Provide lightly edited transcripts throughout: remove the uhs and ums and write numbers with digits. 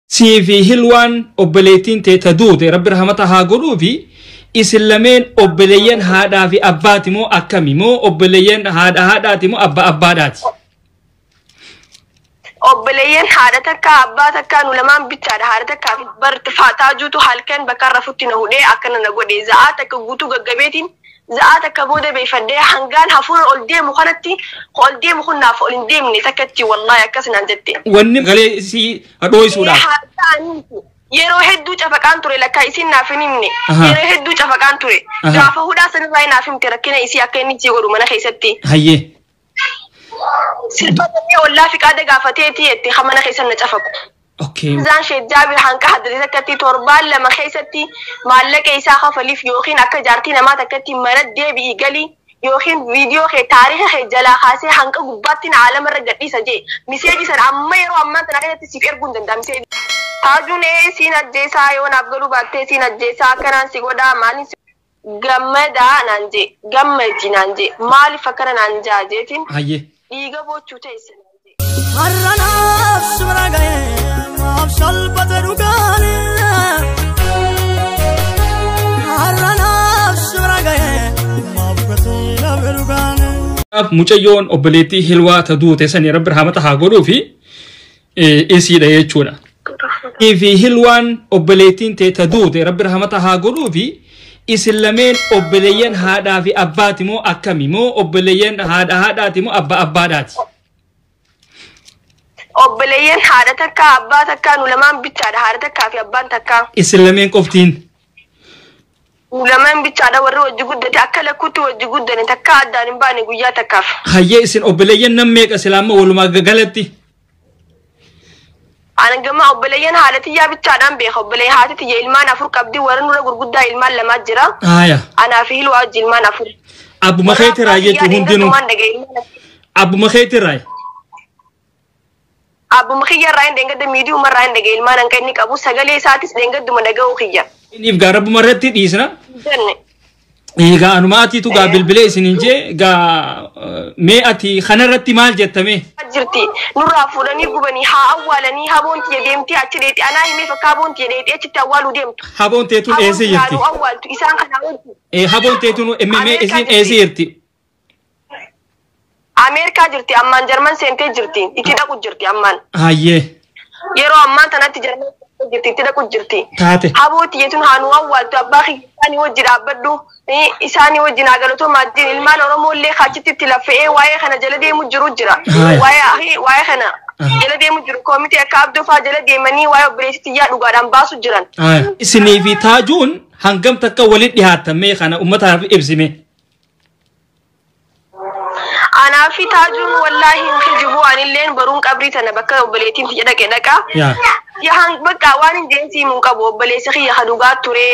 Sii fi Hilwaan obboleettiin tee ta duute Rabbi rahmata haa godhuufi isin lameen obboleeyyan haadhaa fi abbaati moo akkami moo obboleeyyan haadha haadhaati moo abba abbaadhaati? Obboleeyyan haadha takkaa abbaa takkaa nu lamaan bichaadha. Haadha takkaa fi bar taajuutu halkan bakka rafutti na hudhee akkana na godhe. Za'aa takka guutuu gaggabeetiin za'aa takka booda beeffadhee hangaan hafuura ol deemu kanatti ol deemu kun naaf ol hin deemne takkatti, wallaahi akkas naan jette. Wanni galee si dhooysuudhaaf. Yeroo hedduu cafaqaan ture, lakkaa isiin naaf hin himne. Yeroo hedduu cafaqaan ture. Gaafa hudhaa sanirraa naaf himte rakkina isii akka inni isii godhu mana keessatti. Hayyee. Sirba namni ollaa fiqaada gaafateeti jette kan mana keessa na cafaqu. Zaan Sheek Jaabir hanqa haddate takkatti torbaan 2 keessatti maallaqa isaa kafaliif yookiin akka jaartii namaa takkatti mana deebi'ii galii yookiin viidiyoo kee taariika kee jalaa kaasee hanqa gubbaatti na aalamarra gadhiisa jee miseeji sana amma yeroo ammaa tana keessatti siif erguu hin danda'a miseeji. Taajuun ee siin ajjeesaa, yoo naaf galuu baattee siin ajjeesaa, akkanaan si godhaa, maaliin si gammadaa naan jee, gammadi naan jee, maaliif akkana naan jaa jeetiin dhiiga boochuu teesse naan jee. Har'a naaf si bira ga'ee maaf salphate dhugaane. Har'a naaf si bira ga'ee maaf gatii dhabe dhugaane. Mucayyoon obboleettii Hilwaa ta duute sanii Rabbi rahmata haa godhuu fi isiidha jechuudha. Fi Hilwaan obboleettiin tee ta duute Rabbi rahmata haa godhuu fi isin lameen obboleeyyan haadhaa fi abbaati moo akkami moo obboleeyyan haadha haadhaati moo abba abbaadhaati? Obboleeyyan haadha takkaa abbaa takkaa nu lamaan bichaadha. Haadha takkaa fi abbaan takkaa. Isin lameen qoftiin. Nu lamaan bichaadha. Warri wajji guddate akka lakkuutti wajji guddane, takkaa addaan hin baane guyyaa takkaaf. Hayyee, isin obboleeyyan nam meeqa silaamma walumaa galatti? Ani gama obboleeyyan haadha tiyyaa bichaadhaan beeka. Obboleeyyan haati tiyya ilmaan 4 qabdi. Warra nurra gurguddaa ilmaan lamaa jira. Anaa fi Hilwaa wajji ilmaan 4. Abbuma keetirraa jechuun hundinuu. Abbuma keetirraa. Abbuma kiyya irraa hin dheengadda, miidiyuma irraa hin dhagaye ilmaan hanqa inni qabu, sagalee isaatis dheengadduma dhaga'uu kiyya. Inni gaa rabbuma irratti dhiisna. Jenne. Egaa anuma atiitu gaa bilbilee isiniin jee gaa mee ati kanarratti maal jettame? Jirti. Nurraa fuudhanii gubanii haa awwaalanii, haboon tiyya deemtee achi dheexee anaa himee fakkaa haboon tiyya dheexee achitti awwaaluu deemtu. Haboon teetuun eessa jirti? Haboon awwaaltu isaan kanaa wajji. Haboon teetuun mee isin eessa jirti? Ameerikaa jirti, ammaan Jarman seentee jirti, itti dhaqu jirti ammaan. Hayyee. Yeroo ammaan tanatti Jarman seentee jirti, itti dhaqu jirti. Taate. Haboo tiyya haa nu awwaaltu, abbaa kiyya isaanii wajji dhaabbadhu, isaanii wajji naa galatoomaa jiru. Ilmaan Oromoo illee achitti itti laffa'ee waa'ee kana jala deemu jiru jira. Waa'ee kana jala deemu jiru, koomitee akka Abdoo fa'aa jala deemanii waa'ee obboleettii tiyyaa dhugaadhaan baasu jiran. Isinii fi Taajuun hangam takka walitti dhiyaatan mee kana uummataaf ibsime? Anaa fi Taajuun wallaahi hin kijibu, anilleen baruun qabrii tana bakka obboleettiin tiyya dhaqe dhaqa. Yahan bakka waan hin jeensi himuun qabu, obboleessa kiyya kan dhugaa ture.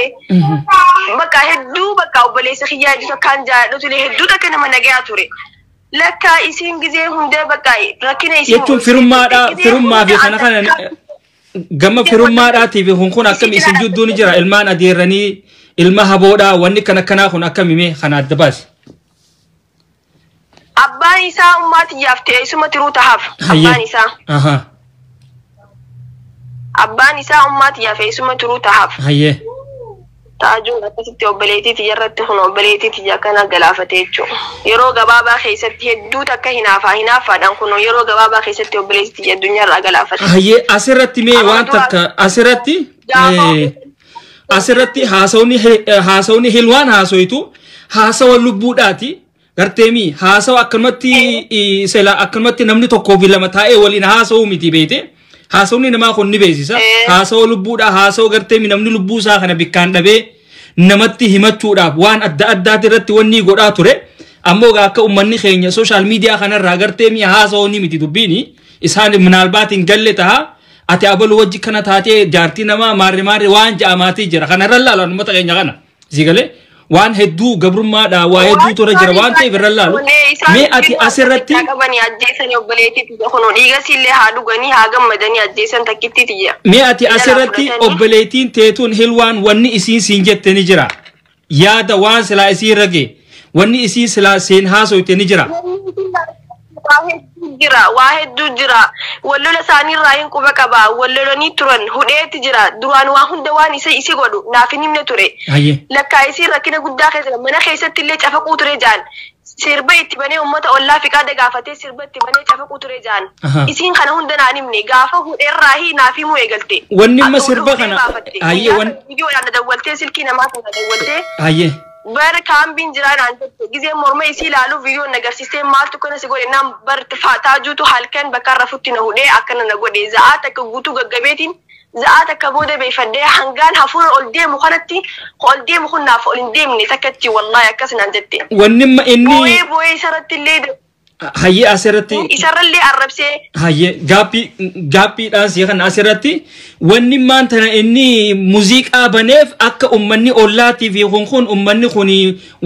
Bakka hedduu bakka obboleessa kiyya hedduu takkaan jaalladhu ture, hedduu takka nama nagayaa ture. Lakka isiin gizee hundee bakka rakkina isiin. Jechuun firummaadhaa firummaa fi kana kana gama firummaadhaatii fi kun akkami isin jidduu ni jira, ilmaan adeerranii ilma haboodhaa wanni kana kanaa kun akkami mee kana adda baasi? Abbaan isaa ummaa tiyyaaf teessuma tiruu tahaaf. Abbaan isaa. Abbaan isaa ummaa tiyyaaf teessuma tiruu tahaaf. Hayyee. Taajuun akkasitti obboleettii tiyya irratti kun obboleettii tiyya kana galaafate jechuudha. Yeroo gabaabaa keessatti hedduu takka hinaafaa hinaafaadhaan kun yeroo gabaabaa keessatti obboleettii tiyya addunyaarraa galaafate. Hayyee, asirratti mee waan takka asirratti haasawni Hilwaan haasoyitu haasawa lubbuudhaati. Garteemi haasawa akkanumatti sela akkanumatti namni tokkoo fi lama taa'ee waliin haasawuu miti beete. Haasawni namaa kun ni beeksisa. Haasawa lubbuudhaa haasawa garteemi namni lubbuu isaa kana bikkaan dhabee namatti himachuudhaaf waan adda addaati irratti wanni godhaa ture. Ammoo akka uummanni keenya social media kanarraa garteemi haasawuu ni miti dubbiini. Isaan minaalbaatiin galle ta'a. Ati abaluu wajji kana taatee jaartii namaa maarri maarri waan ja'amaatii jira. Kanarra laalan uummata keenya kana. Sigalee waan hedduu gabrummaadha waa hedduutu irra jira waan ta'eef irra laalu. Mee ati asirratti. Qabanii ajjeesanii obboleettii tiyya kun dhiiga siillee haa dhuganii haa gammadanii ajjeesan takkittii tiyya. Mee ati asirratti obboleettiin teetuun Hilwaan wanni isiin siin jette ni jira. Yaada waan silaa isii irra ga'e wanni isii silaa seen haasoyte ni jira. Waa hedduu jira, waa hedduu jira. Wallola isaaniirraa hin quba qaba. Wallolanii turan hudheetti jira. Duraan waa hunda waan isa isi godhu naaf hin himne ture. Lakkaa isiin rakkina guddaa keessa mana keessatti illee cafaquu ture jaan. Sirba itti banee uummata ollaa fiqaada gaafatee sirba itti banee cafaquu ture jaan. Isiin kana hunda naan himne gaafa hudheerraa naaf himuu eegalte. Wanni amma sirba kana hayyee wan viidiyoodhaan dawwaltee silkii namaa kana dawwaltee. Bar kaambiin jira naan jette gizee morma isii ilaaluuf viidiyoon agarsiistee maaltu kana si godhe naan bar taajuutu halkan bakka rafutti na hudhee akkana na godhe za'aa takka guutuu gaggabeetiin za'aa takka booda beeffadhee hangaan hafuura ol deemu kanatti ol deemu kun naaf ol hin deemne takkatti wallaahi akkas naan jette. Wanni amma inni Boo'ee boo'ee isarratti illee hayyee asirratti isarrallee arrabsee hayyee gaappiidhaan si kana asirratti wanni maan tana inni muuziqaa baneef akka ummanni ollaatii fi kun ummanni kun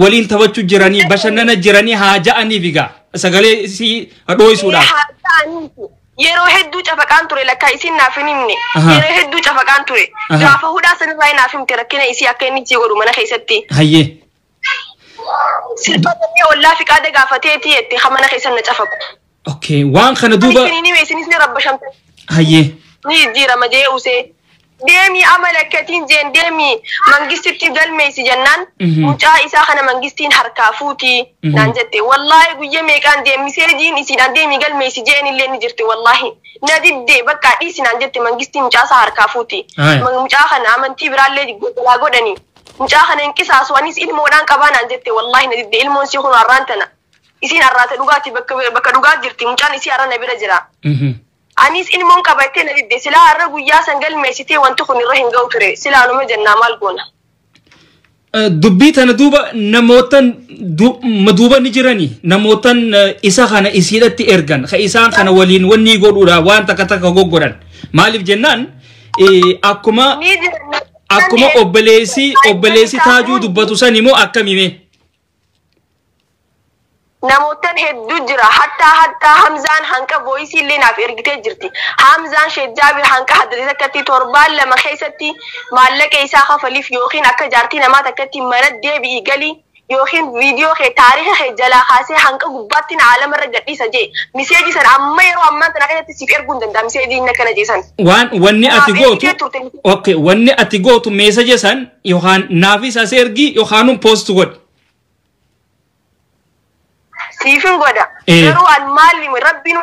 waliin taphachuu jiranii bashannana jiranii haa ja'aniif egaa sagalee si hadhooyisuudhaaf. Yeroo hedduu cafaqaan ture lakkaa isin naaf hin himne. Yeroo hedduu cafaqaan ture. Gaafa hudhaa sanirraa naaf himte rakkina isii akka inni isii godhu mana keessatti. Hayyee. Sirba banee ollaa fiqaada gaafateeti jette mana keessan na cafaqu. Okay, waan kana duuba. Isin hime isinis ni rabbashamte. Hayyee. Ni jijjiirama jee usee. Deemii amala akkatiin jeen deemii mangistitti galmeessi jennaan mucaa isaa kana mangistiin harkaa fuutii naan jette. Wallaahi guyya meeqaan deemmiseejiin isiidhaan deemii galmeessi jeen illee ni jirti wallaahi. Na diddee bakka dhiisi naan jette mangistiin mucaa isaa harkaa fuutii. Mucaa kana amantii biraallee godhaa godhanii. Mucaa kana hin qisaasu anis ilmoodhaan qabaa naan jette wallaahi na didde ilmoon sii kun har'aan tana. Isiin har'aata dhugaati bakka dhugaa jirti mucaan isii har'a na bira jira. Anis ilmoon qabattee na didde silaa har'a guyyaa san galmeessitee wanti kun irra hin ga'u ture silaa numa jennaa maal goona. Dubbii tana duuba namootan duuba ni jirani namootan isa kana isiidhatti ergan ka isaan kana waliin wanni godhuudha waan takka takka goggodhan maaliif jennaan akkuma akkuma obboleessi taajuu dubbatu san immoo akkamime. Namootan hedduu jira hattaa Hamzaan hanqa voisii illee naaf ergitee jirti. Hamzaan Sheekh Jaabir hanqa haddatee takkatti torbaan lama keessatti maallaqa isaa kafaliif yookiin akka jaartii namaa takkatti mana deebi'ii galii yookiin viidiyoo kee taariika kee jalaa kaasee hanqa gubbaatti na aalamarra gadhiisa jee miseejii sana amma yeroo ammaan tana keessatti siif erguu hin danda'a miseejii inni akkana jeesan. Waan wanni ati gootu okay wanni ati gootu meeseja san yookaan naafis as ergi yookaan poost godhi. Siifin godha. Garuu an maali rabbiin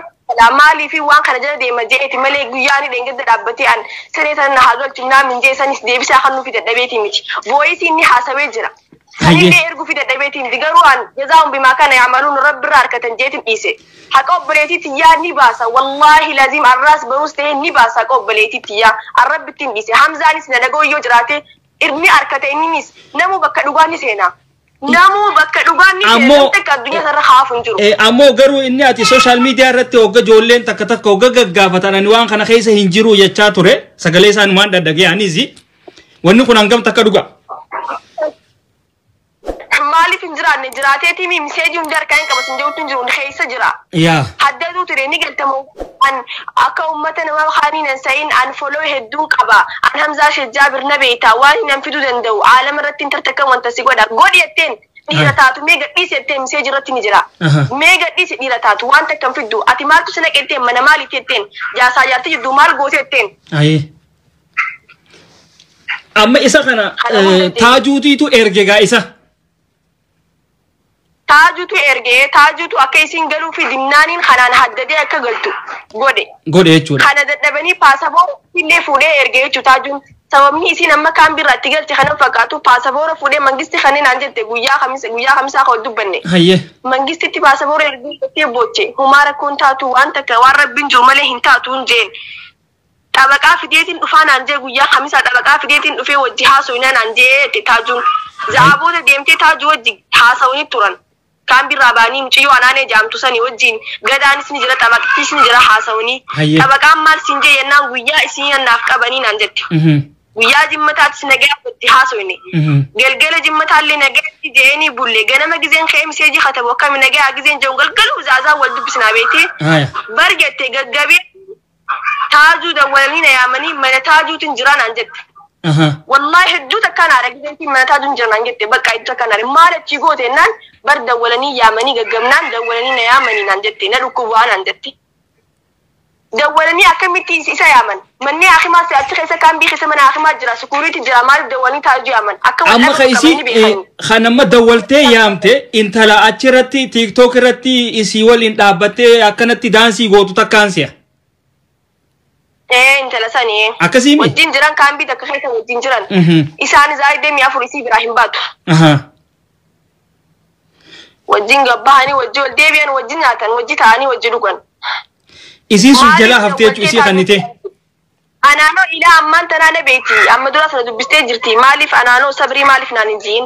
maalii fi waan kana jala deema jeeti malee guyyaa ni dheengadda dhaabbatee an siree sana na haa galchu naa min jee sanis deebisaa kan nuuf dadhabeeti miti. Voisii inni haasawee jira. Sanillee erguu fi dadhabeeti miti garuu an jazaa'uun bimaa kana yaamaluun rabbirraa harkatan jeetin dhiise. Haqa obboleetii tiyyaa ni baasa wallaahi laziim arraas baruus ta'ee ni baasa haqa obboleetii tiyyaa arrabbittiin dhiise. Hamzaanis na dhaga'u yoo jiraate irni harkate inninis namu bakka dhugaa ni seena. Namuu bakka dhugaan ni seenaa takka addunyaa irra haafu hin jiru. Ammoo garuu inni ati sooshaal miidiyaa irratti hogga ijoolleen takka takka hogga gaggaafatan ani waan kana keessa hin jiru jechaa ture sagalee isaan waan dhadhagee anis wanni kun hangam takka dhuga. Maaliif hin jiraanne jiraateetii miseejii hundi harkaa hin qabatin jirutti hin jiru keessa jira. Yaa. Haddaduu ture ni galtamu an akka uummata namaa kaaniin hin sa'iin an foloo hedduun qaba an Hamzaa Sheekh Jaabir na beekta waan hin fiduu danda'u aalama irratti hin tartakkan wanta si godha godhi jetteen dhiira taatu mee gadhiisi jetteen miseejii irratti ni jira. Mee gadhiisi dhiira taatu waan takka hin fiddu ati maaltu si naqetteen mana maaliif jetteen jaasaa jaartii jidduu maal goote jetteen. Amma isa kana taajuutiitu erge gaa isa. Taajuutu ergee taajuutu akka isin galuu fi dinnaaniin kanaan haddadee akka galtu godhe. Godhe jechuudha. Kana dadhabanii paasapoora illee fuudhee ergee jechuudha taajuun. Sababni isin amma kaan birraatti galche kana fakkaatu paasapoora fuudhee mangisti kanneen naan jette guyyaa kamisaa kan dubbanne. Hayyee. Mangistitti paasapoora ergee jettee booche humaa rakkoon taatu waan takka waan rabbiin jiru malee hin taatu hin jeen. Xabaqaa fideetiin dhufaa naan jee guyyaa kamisaa xabaqaa fideetiin dhufee wajji haasofnaa naan jee jette taajuun. Zaaboota deemtee taajuu wajji haasawanii turan. Kaan birraa baanii mucayyoo anaanee jaamtu sanii wajjin gadaanis ni jira xabaqittis ni jira haasawanii. Xabaqaan maal siin jee jennaan guyyaa isin naaf qabanii naan jette. Guyyaa jimmataattis nagaa wajji haasofne. Galgala jimmataallee nagaatti je'eenii bulle ganama gizeen ka'ee miseejii katabu akkami nagaa gizeen jedhu galgalu zaazaa wal dubbisnaa beektee. Bar jette gaggabee taajuu dawwalanii na yaamanii mana taajuutiin jira naan jette. Wallaahi hedduu takkaan aare giseentiin mana taajuun jira naan jette bakka hedduu takkaan aare maal achii goote jennaan bar dawwalanii yaamanii gaggamnaan dawwalanii na yaamanii naan jette na dhukkubaa naan jette. Dawwalanii akkamitti isa yaaman manneen hakimaa achi keessa kaambii keessa mana hakimaa jira sukuriitti jira maaliif dawwalanii taajuu yaaman akka Amma ka isii kan amma dawwaltee yaamte intala achirratti TikTok irratti isii waliin dhaabbattee akkanatti daansii gootu takkaan si'a. Intala sanii. Akkasii mi? Wajjin jiran kaambii takka keessa wajjin jiran. Isaan zaayidee 24 isii biraa hin baatu. Wajjin gabbahanii wajjin ol deebi'an wajjin nyaatan wajjin taa'anii wajjin dhugan. Isiin sun jalaa haftee jechuun isii kannite. Anaanoo ilaa ammaan tanaa na beekti. Amma dura sana dubbistee jirti. Maaliif anaanoo sabrii maaliif naan hin jiin?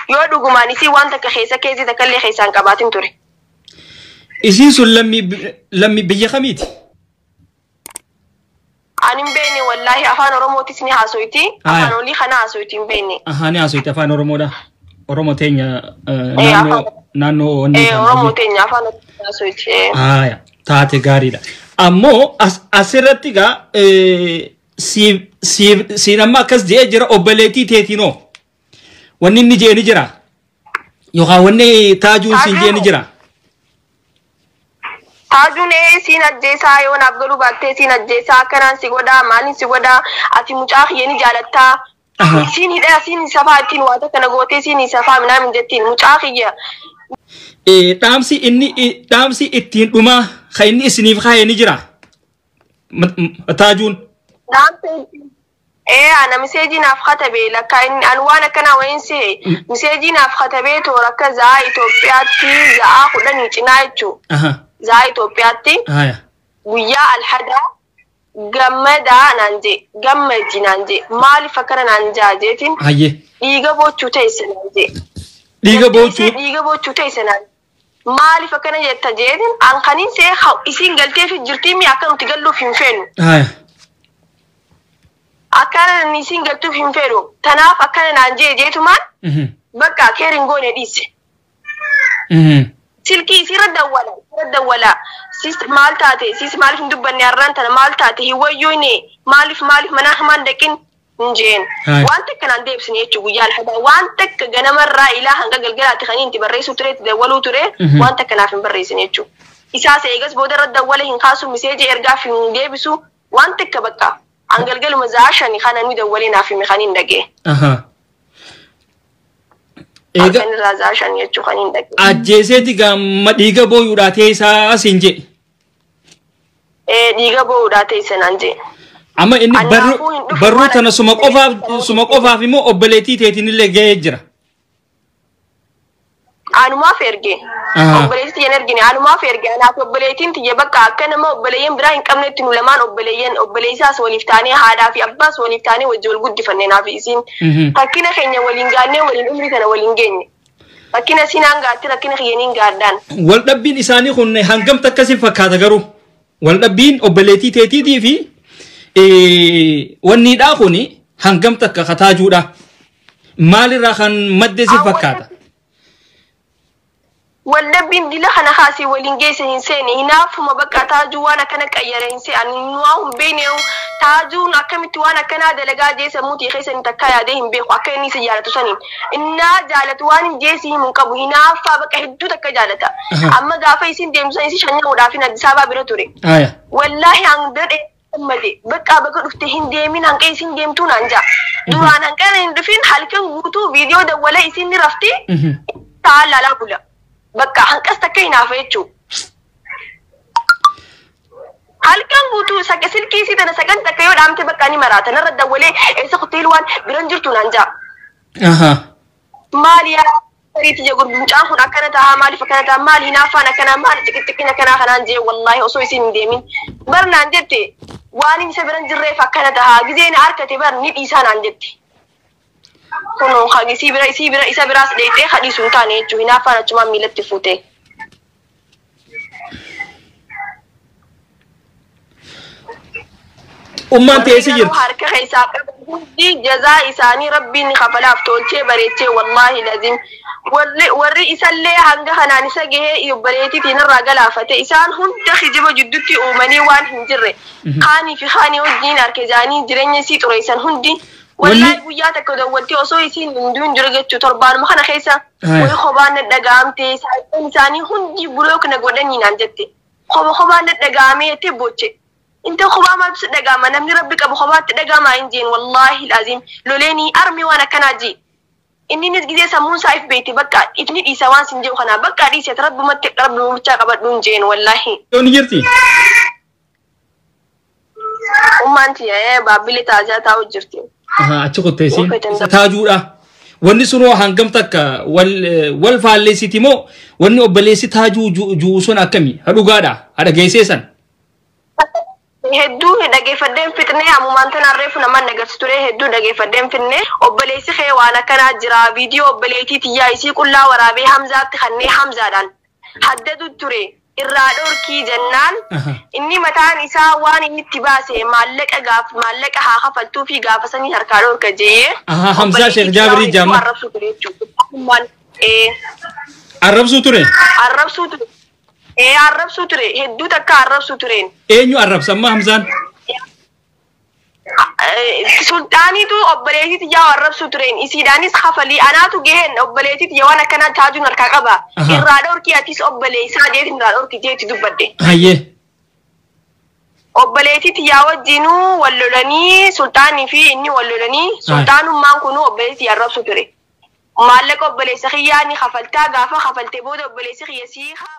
Yoo dhugumaan isii waan takka keessa keessi takka illee keessaan qabaatin ture. Isiin sun lammii biyya kamiiti? Ani hin beekne wallaahi afaan Oromootis ni haasoyti. Afaan olii kana haasoyti hin beekne. Ahaa ni haasoyti afaan Oromoodha. Oromoo teenya naannoo wanni. Oromoo teenya afaan Oromoo haasoyti. Haaya taate gaariidha. Ammoo asirratti gaa siin amma akkas je'ee jira obboleettii teetinoo. Wanni inni je'e ni jira. Yookaan wanni taajuun siin je'e ni jira. Taajuun siin ajjeesaa yoo naaf galuu baattee siin ajjeesaa akkanaan si godhaa maaliin si godhaa ati mucaa kiyya ni jaalattaa. Siin hidhaa siin safaa ittiin waan kana gootee siin safaa minaamin jettiin mucaa kiyya. Dhaamsi inni dhaamsi ittiin dhumaa kan inni isiniif kaa'e ni jira. Taajuun. Dhaamsi ana miseejii naaf katabee lakka inni an waan akkanaa wayin sihe miseejii naaf katabee toora akka za'aa Itoophiyaatti za'aa 10 cinaa jechuudha. Za'aa Itoophiyaatti guyyaa alhadaa gammadaa naan jee gammaji naan jee maaliif akkana naan jaa jeetiin dhiiga boochuu teesse naan jee. Dhiiga boochuu? Dhiiga boochuu teesse naan maaliif akkana jetta jeetiin an kaniin see isiin galteef jirtii mi akka nuti galluuf hin feenu. Akkana isiin galtuuf hin feenu tanaaf akkana naan jee jeetumaan bakka keerin goone dhiise. Silkii isirra dawwala sis maal taate sis maaliif hin dubbanne har'aan tana maal taate hin wayyoone maaliif mana hamaan dhaqin hin jeen waan takka naan deebisne jechuu guyyaa alhadaa waan takka ganamarraa ilaa hanga galgalaatti kan inni barreessuu ture itti dawwaluu ture waan takka naaf hin barreessine jechuu isaas eegas boodarra dawwala hin kaasu miseeji ergaaf hin deebisu waan takka bakka an galgaluma za'a 5 kana ni dawwalee naaf hime kan hin dhagee. Eega ajjeeseeti gaamma dhiiga booyuudhaa teessaa asiin jedhe. Dhiiga booyuudhaa teessa naan jedhe. Amma inni barruu tana suma qofaaf immoo obboleettii teetiin illee gahee jira. Anumaaf erge. Obboleettii tiyya ergine anumaaf erge anaaf obboleettiin tiyya bakka akka nama obboleeyyan biraa hin qabnetti nu lamaan obboleeyyan obboleessaas waliif taanee haadhaa fi abbaas waliif taanee wajji wal guddifanne naaf isiin. Rakkina keenya waliin gaannee waliin umrii kana waliin geenye. Rakkina siinaan gaatti rakkina kiyyaniin gaadhaan. Waldhabbiin isaanii kun hangam akkasii fakkaata garuu waldhabbiin obboleettii teetiitii fi wanniidhaa kun hangam takka kataajuudha. Maalirraa kan madde si fakkaata? Waldhabbiin dila kana kaasee waliin geesse hin seene hinaafuma bakka taajuu waan akkana qayyare hin seene waa hin beekne taajuun akkamitti waan akkanaa dalagaa jeessa mutii keessa inni takka yaadee hin beeku akka inni isa jaalatu saniin innaa jaalatu waan hin jeessi himu hin qabu hinaaffaa bakka hedduu takka jaalata amma gaafa isin deemtu san isin shanyamuudhaaf hin Addis Ababaa bira ture. Wallaahi hanga gammade bakka bakka dhufte hin deemin hanqa isin deemtuu naan jaa duraan hanqana hin dhufin halkan guutuu viidiyoo dawwalee isin ni rafti ta'aa laalaa bula. Bakka hanqas takka hinaafa jechuudha. Halkan guutuu silkii isii tana sagan takka yoo dhaamte bakka ni maraata narra dawwalee eessa kutteel waan biran jirtu naan jaa. Maali yaa sariitti jee gurgurtaan kun akkana ta'a maaliif akkana ta'a maali hinaaffaan akkanaa maali xixiqqin akkanaa kanaan jee wallaahi osoo isiin hin deemin bar naan jette waan isa biran jirreef akkana ta'a gizeen harkate bar ni dhiisaa naan jette. Kunoo isii bira isa biraas dheexee hadhiisu hin taane jechuudha hinaaffaan achumaan miilatti fuute. Ummaan teessee jirti. Harka keessaa qaban hundi jazaa isaanii rabbiin kafalaaf tolchee bareechee wallaahi lazim. Warri isallee hanga kanaan isa gahee obboleettiitiin irraa galaafate isaan hunda kijiba jidduutti uumanii waan hin jirre kaanii fi kaanii wajjin harka isaanii jireenya isii xureessan hundi. Wallaahi guyyaa takka dawwaltee osoo isiin hin du'in dura jechuu torbaanuma kana keessa wayi kophaan na dhaga'amte saayidaan isaanii hundi bulook na godhanii naan jette. Kopha kophaan na dhaga'amee jettee booche. Inta kophaa maaltu si dhaga'ama namni rabbi qabu kophaatti dhaga'amaa hin jeen wallaahi laziim loleenii armi waan akkanaa jee. Inninis gizee sammuun isaa if beekte bakka ifni dhiisa waan sin jedhu kanaa bakka dhiise rabbumatti rabbumichaa qabadhu hin jeen wallaahi. Yoon ni jirti? Ummaan tiyya baabbilee taajaa taa'u jirti. Achi qotteessiin taajuudha. Wanni sunoo hangam takka wal faalleessiti moo wanni obboleessi taajuu ju'u sun akkami? Ha dhugaadha? Ha dhageessee san? Hedduu dhageeffadheen fixnee ammumaan tanaan reefu namaan nagarsi ture hedduu dhageeffadheen fixnee obboleessi kee waan akkanaa jira viidiyoo obboleettii tiyyaa isii qullaa waraabee Hamzaatti kannee Hamzaadhaan haddatu ture irraa dhorkii jennaan inni mataan isaa waan inni itti baase maallaqa gaaf maallaqa haa kafaltuu fi gaafa sanii harkaa dhorka jee. Hamzaa Sheekh Jaabirii Jaama. Arrabsuu ture jechuudha. Arrabsuu ture? Arrabsuu ture. Arrabsuu ture hedduu takka arrabsuu tureen. Eenyu arrabsa amma Hamzaan? Sulxaaniitu obboleettii tiyyaa arrabsuu tureen isiidhaanis kafalii anaatu gaheen obboleettii tiyya waan akkanaa taajuun harkaa qaba. Irraa dhorkii atis obboleessaa jeetiin irraa dhorki jeetti dubbadde. Hayyee. Obboleettii tiyyaa wajjinuu wal lolanii sulxaanii fi inni wal lolanii sulxaanummaan kunuu obboleettii tiyya arrabsuu ture. Maallaqa obboleessa kiyyaa ni kafaltaa gaafa kafaltee booda obboleessi kiyya sii haa.